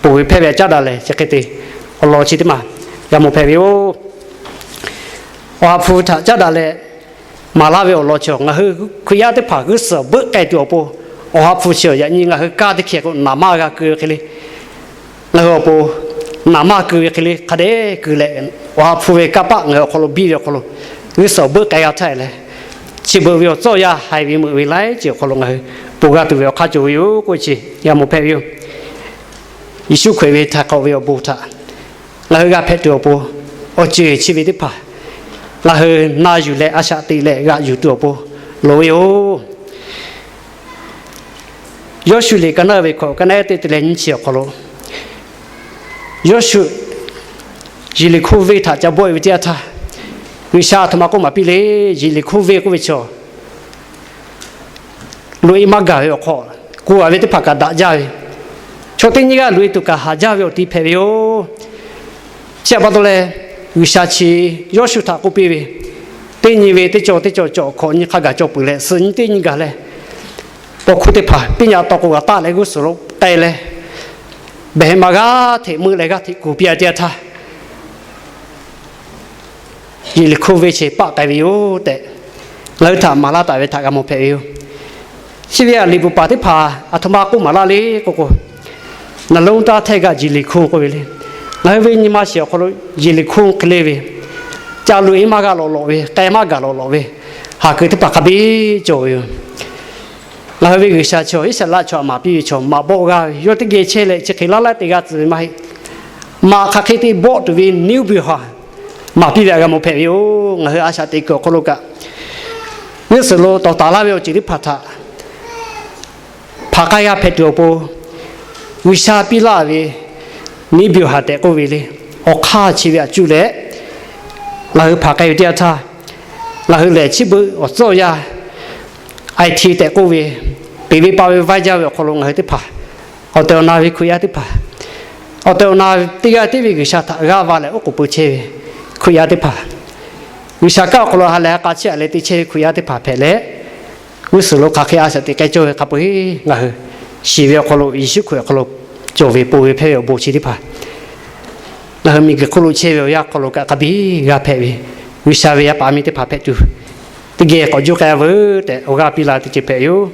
ponˬ ve hpehˇ ve aꞈ caˉ daꞈ leh chi hk'e te awˬ lawn chi teˇ maˬ g'a mawˬ hpehꞈ ve yoˬ. Awˬ ha hpu htaꞈ caˉ daꞈ leh maˍ laˇ ve awˬ lawn chi, ngaˬ hui Hkriꞈ yaˇ teˇ hpaˍ g'uˇ suhˍ beuˆ k'ai tuˬ awˬ pon, Awˬ ha hpu chi yaꞈ nyi ngaˬ hui kaˇ teˇ hkeh k'o naˍ maˇ g'a keu ve hk'e le, ngaˬ hui awˬ pon naˍ maˇ keu ve hk'e le hk'a dehꞈ keu leh, Awˬ ha hpu ve kanˇ paˆ ngaˬ hui awˬ hk'aw lo biˇ ve awˬ hk'aw lo, g'uˇ suhˍ beuˆ k'ai g'a htaˇ leh, chi beuꞈ ve awˬ tcuhˇ yaˇ haiˬ ve meuꞈ ve laiˉ ceuˬ awˬ hk'aw lo ngaˬ hui ponˬ g'a tuˬ ve awˬ hk'aˇ cawˬ ve yoˬ k'oˆ ve chi g'a mawˬ hpehꞈ ve yoˬ. Yeˍsuˆ Hkriꞈ ve htaiˍ hk'awꞈ ve awˬ bon htaꞈ ngaˬ hui g'a hpehꞈ tuˬ awˬ pon, awˬ ceuˬ chi ve teˇ hpaˍ ngaˬ hui na yuˬ leh a shaꞈ teꞈ leh g'aꞈ yuˬ tuˬ awˬ pon loˍ ve yoˬ. Yawˇshuˆ liꞈ ka naˉ ve hkawꞈ ka naˉ teˇ te leh nyiˇ chi awˬ hk'aw lo, Yawˇshuˆ Yeˍriˆhkoˇ venˇ htaꞈ ca bawˆ e ve teˇ yanˇ htaˇ, G'uiˬsha aˬ htoꞈ ma k'oˆ maˍ piˇ le. Yeˍriˆhkoˇ venˇ k'oˆ ve chi, loꞈ e maˇ gaˬ ve awˬ hk'aw, k'o a ve teˇ hpaˍ kaꞈ daꞈ jaˇ ve, chaw teˇ nyiˇ g'aˇ loꞈ e tuˬ kaꞈ haˍ jaˇ ve awˬ ti hpehꞈ ve yoˬ. Chi htaꞈ pa taw leh, G'uiˬsha chi Yawˇshuˆ htaꞈ k'oˆ piˇ ve, teˇ nyi ve teˇ cawˬ teˇ cawˬ cawˬ hkawꞈ nyi hk'a gaˬ cawˬ peuˬ leh, suh nyi teˇ nyi gaˬ leh, paw hkuˇ teˇ hpaˍ piˇ nyaꞈ taw k'o g'a taˆ leh g'uˇ suhˍ lo k'ai leh, behˬ heh ma g'aˇ hteꞈ meuˆ leh g'aˇ hteꞈ kuˬ piˇ a teˇ yanˇ htaˇ, Yeˍriˆhkoˇ venˇ chi paˆ k'ai ve yoˬ tehꞈ, ngaˬ hui htaꞈ maˍ laˇ taˍ ve htaꞈ g'a mawˬ hpehꞈ ve yoˬ. Chi ve aꞈ liꞈ bvuhꞈ paˍ teˇ hpaˍ aˬ htoꞈ ma k'oˆ maˍ laˇ le k'oˆ k'o, နလုံးသားထဲက ယေရိခို k'oˆ ve le. Ngaˬ hui ve nyi ma shiˍ awˬ hk'aw lo Yeˍriˆhkoˇ hk'e le ve, ca loꞈ e maˇ g'a lawꞈ lawꞈ ve, k'ai maˇ gaˬ lawꞈ lawꞈ ve, haˍ kuiˬ teˇ hpaˍ hk'a biˇ cawˬ ve yoˬ. Ngaˬ hui ve G'uiˬsha chaw Iˉsaˍreˍlaˆ chaw htaꞈ maˍ piˇ ve chaw, maꞈ bawˆ g'aˇ ve yawˇ teˇ geh chehˇ leh chi hk'e laˇ laˇ te g'a tcuh ve maˇ heˆ. Maꞈ hk'aˬ hk'e te bawˆ tuˬ ve နည်းဗျူဟာ maˍ piˇ ve htaꞈ g'a mawˬ hpehꞈ ve yoˬ. Ngaˬ hui a shaꞈ teꞈ kuiˬ awˬ hk'aw lo kaꞈ, g'uˇ suhˍ lo tawˍ taˍ laˇ ve awˬ ceuˬ teˇ hpaˍ htaꞈ hpanˍ k'ai g'a hpehꞈ tuˬ awˬ pon, G'uiˬsha piˇ laˇ ve နည်းဗျူဟာ tehꞈ k'oˆ ve le, awˬ hk'aˇ chi ve aꞈ cuˇ leh ngaˬ hui hpanˍ k'ai ve teˇ yanˇ htaˇ, ngaˬ hui lehˬ chi beuꞈ awˬ tcuhˇ awˬ yanˇ, I T tehꞈ k'oˆ ve, peˍ ve pa ve vaiˇ jaˇ ve awˬ hk'aw lo ngaˬ hui teˇ hpaˍ, awˬ tehˬ awˬ na ve Hkriꞈ yaˇ teˇ hpaˍ, awˬ tehˬ awˬ na teˇ g'aˇ tiˉ ve G'uiˬsha htaꞈ g'aˇ va leh oˉ k'oˍ pui chehˇ ve Hkriꞈ yaˇ teˇ hpaˍ, G'uiˬsha kanˉ awˬ hk'aw lo ha lehˬ ha k'a chehˇ a leh te chehˇ ve Hkriꞈ yaˇ teˇ hpaˍ hpehꞈ leh, g'uˇ suhˍ lo hk'aˬ hk'e a shaꞈ teꞈ k'ai cawˇ ve hk'a peu-eˬ ngaˬ hui shiˍ ve awˬ hk'aw lo Yeˍsuˆ Hkriꞈ awˬ hk'aw lo cawˬ ve ponˬ ve hpehˇ ve awˬ bon chi teˇ hpaˍ, ngaˬ hui miˬguiˬ hk'oˆ lo chehˇ ve awˬ yanˇ hk'aw lo kaꞈ hk'a biˇ g'a hpehꞈ ve, G'uiˬsha ve yaˇ paˍ miˇ teˇ hpaˍ hpehꞈ tuˬ, teˇ geh k'awꞈ juˇ k'ai a veuˬ tehꞈ awˬ g'aˇ piˇ la teˇ ceuˬ hpehꞈ yoˬ.